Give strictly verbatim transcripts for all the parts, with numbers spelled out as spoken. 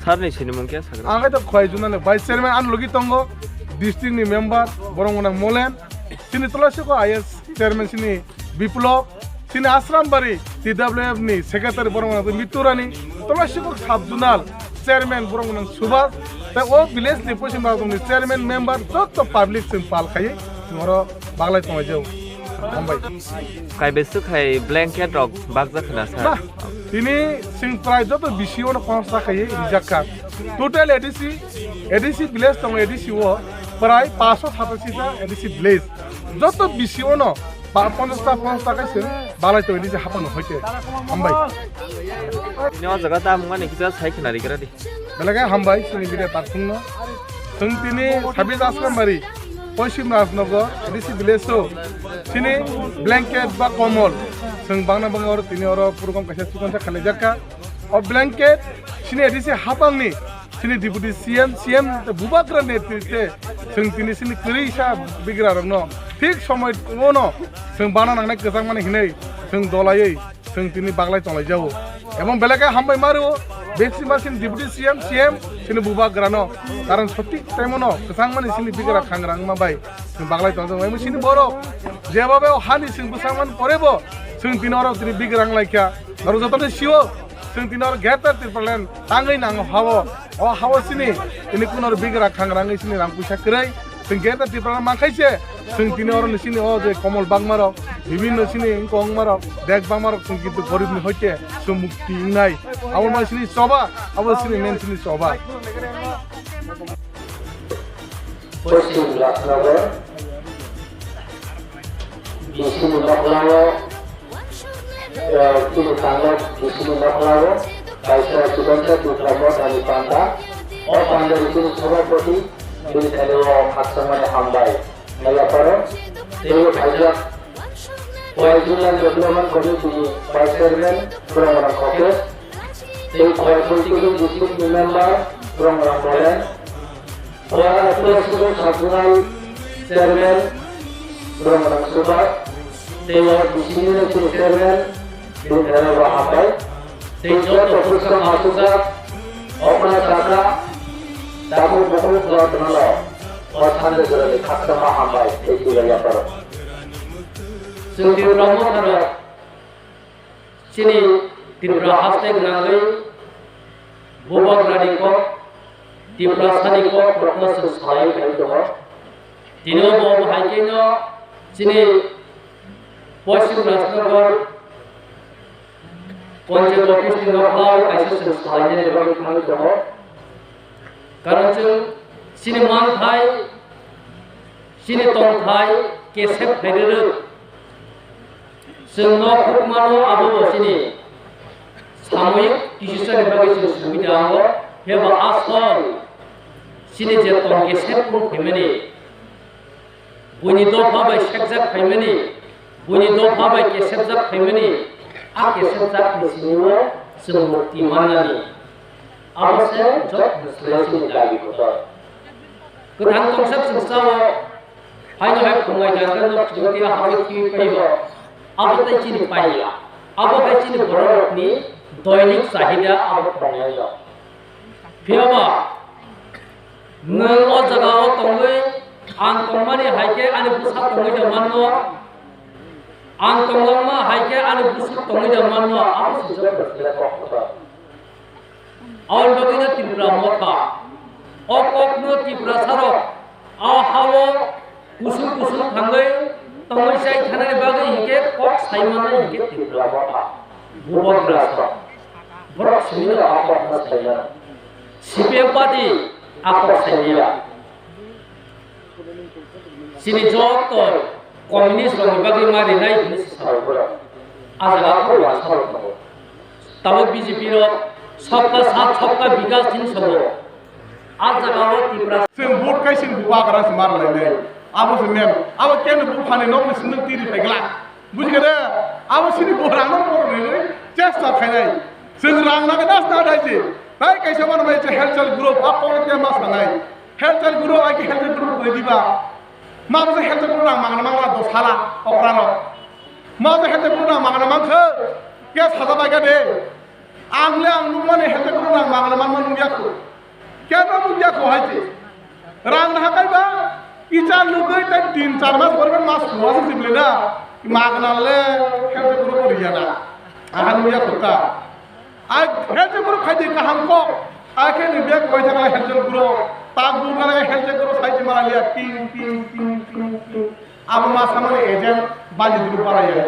Sir ni sinimung khe sakra. Ang khe to Khwai Zonal ni Vice Chairman, ani logi tongo district ni member, borok gwnang Molen, chini Tulasiko I A S Chairman chini Biplop, chini Asrambari T W F ni Secretary borok gwnang Miturani, Tulasiko Sub Zonal Chairman borok gwnang Subhas, tei o village ni Poisim Rajong ni Chairman member joto public chwng pal khaiwi chwng oro baglai tonglaijao. Hambai. Kaibeswk hai blanket rok bakjak khna sa. Ba, tini chwng prai joto B C O no khoroksa khaiwi rijak kha. Total A D C, A D C village tongo, A D C o prai paanch sho satashi ta A D C village. Joto B C O no ba ponchash ta, ponchash ta kaisa balai to A D C hapang no hoite. Hambai. Tini o jaga ta mungani kisa sai khna rigra di. Belai khe hambai chini media takhungno. Chwng tini sabis Asrambari, Poisim Rajnagar, A D C village o chini blanket ba komol. Chwng bangna bangma oro tini oro program kaisa chikon sa khalaijak kha. O blanket chini A D C hapangni chini Deputy C M, C M tei Bubagra netrite chwng tini chini kwrwisa bigrarokno thik somoi ono chwng bana nangnai kwchangmani hinwi chwng dolaiwi chwng tini baglai tonglaijao. Ebong belai khe hambai ma rwo, besi ma chini Deputy C M, C M chini Bubagrano, karon sothik time-o no kwchangmani chini bigra khangra wngma bai chwng baglai tonglaijao. Ebong chini borok jeba bai o hani chwng bwsangmani porebo chwng tini oro tini bigra wnglaikha. Norok jotono sio, chwng tini oro Greater Tipraland tangwi nango hao. O hao chini tini kuno bigra khangra wngwi chini rang puisa kwrwi. Chwng Greater Tipraland mankhaise, chwng tini oro ni chini o je komol bangmarok, bibinno chini wngkok wngmarok, dek bangmarok chwng kintu goribni hoite chwng mukti wngnai. Abo ma chini choba, abo chini men chini choba. Poisim Rajnagar, B C ni nokhla o, eh, chini tangno B C ni nokhla o, kaisa chikon sa Tipra Mothani panda, o panda ni chini sabhapati, bini thani o khakchangmani hambai. Nayaparo, tei o phaijak, Khwai Zonal Development Committee ni Vice Chairman, Bromrang Khoke, tei Khwai Political District ni member, Bromrang Molen, Khwai Sub Zonal Chairman, Bromrang Subhas, tei o B C ni Chairman, Bini thani bo hambai. Tei joto bwswk achukjak, okra chakra, tabuk bukhuk jotono o sande jorani khakchangma hambai tei twibaiyaparo. Chwng Tipra Motha rok chini Tripura haste gwnangwi Bubagrani kok, Tiprasani kok rokno chwng salaiwi phaiwi tongo. Tini bo hai kheno chini Poisim Rajnagar Panchayat office ni nokha o kaisa chwng salainani bagwi thangwi tongo. Karon chwng chini manthai, chini tongthai kesep khairwrwk. Chwng nok hukmano abo bo chini samoyik kisisa ni bagwi chwng sumui tango. Phiya ba asol chini je tong kesep wng phaimani, buini dopha bai sekjak phaimani, buini dopha bai kesepjak phaimani, a kesepjak ni simi o chwng mukti mannani. Abo se joto swlai chini dabi kotor. Kwthang tongsa chwng sao, haino hai phungai jangkhe no chwng tei abo twi paibo. Abo tei chini paiya. Abo hai chini borok rokni doinik chahida abo tongnai rok. Phiya ba, nwng o jaga o tongwi ang tongmani hai khe ani bwsa tongwi da manno, ang tonglangma hai khe ani bwswk tongwi da manno, abo se joto swlai kok kotor. Aboni bagwino Tripura Motha, o kokno Tiprasarok, o hao kusung kusung thangwi tongwi chai thanani bagwi hinkhe kok sai mannai hinkhe Tripura Motha, Bubagrasarok. Borok simi o kokno sai mano. C P M party a kok sai manya. Chini joto communist rokni bagwi ma rinai hinwi se sao borok. A jaga o uansarok tongo. Tabuk B J P rok sabka saath sabka bikas hinwi sao. A jaga o Tipra. Chwng vote kaisa ni bubagra se mar lainai. Abo se name. Abo keno buphani nokni sindok tiri paiglak. Bujikha de? Abo chini borokno borok rinai chesta khainai. Chwng rang nangkhe das na dai se. Tai kaisa mano bai se health group, a pore te ma sanai. Health group, ai health group koi diba. Ma bo health check rok rang mangna mangla do sala okra rok. Ma bo health check rok rang mangna mangkhe ke saja bai ga de. Ang le ang nukmani health check rok rang mangna mangma nukya kho. Keno nukya kho hai se. Rang na hakai ba icha nugui tai tin char mas pore mas kuwa se sibli na. Magna le health check rok riya na. Aha nukya kho ta. Ai health check rok khai de kaham kok. Ai khe ni bag bai thang health check rok. Ta gu na health check rok sai se mara liya ting ting ting ting ting. Abo ma samani agent bali dulu para ya.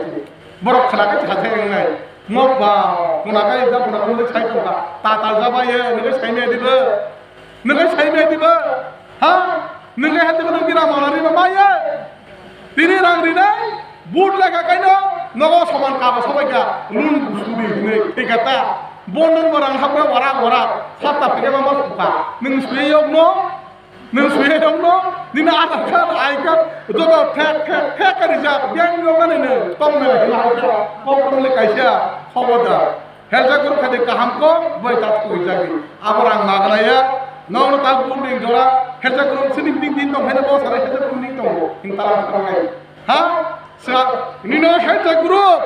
Borok khana kai kha khe nai. Mok ba khana kai da khana kai sai tong ka. Ta ta ja ba ye ngai sai me dibo. Ngai sai me dibo. Ha? Ngai hati ko ngi ra ma ri ma ye. Tini rang ri nai. But la ka kai no. Nogo soman ka ba sobai ka. Lun suri ne. Thik ata. Bondon barang hapra wara wara. Sata pege ma ma ka. Nung suye yok no. Nung suye dong no, nini Aadhaar card, I card, joto fake, fake, fake ka rijak, bank rok nani nung, tong nai, hila hai khe, kok tong le kaisa, khobodar. Health check rok khai de kaham kok, bai tat koi jagi. Abo rang magna ya, nong no tak building jora, health check rok sini ding ding tong, hai bo sare health check rok ding tong, hing tala tong nai. Ha? Sa, nini health check rok,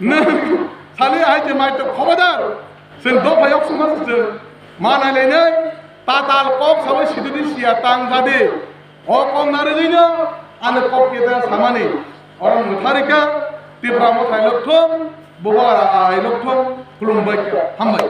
nung, sali hai je mai to khobodar. Sen do phayok suma sen, ma nai le nai. Tatal kok sawi sidini siya tang jadi. O kok narigwino ani kok keda samani. Oro mwtharika Tipra Mothai lokthung, Bubagra ai lokthung, khulumbai kha. Hambai.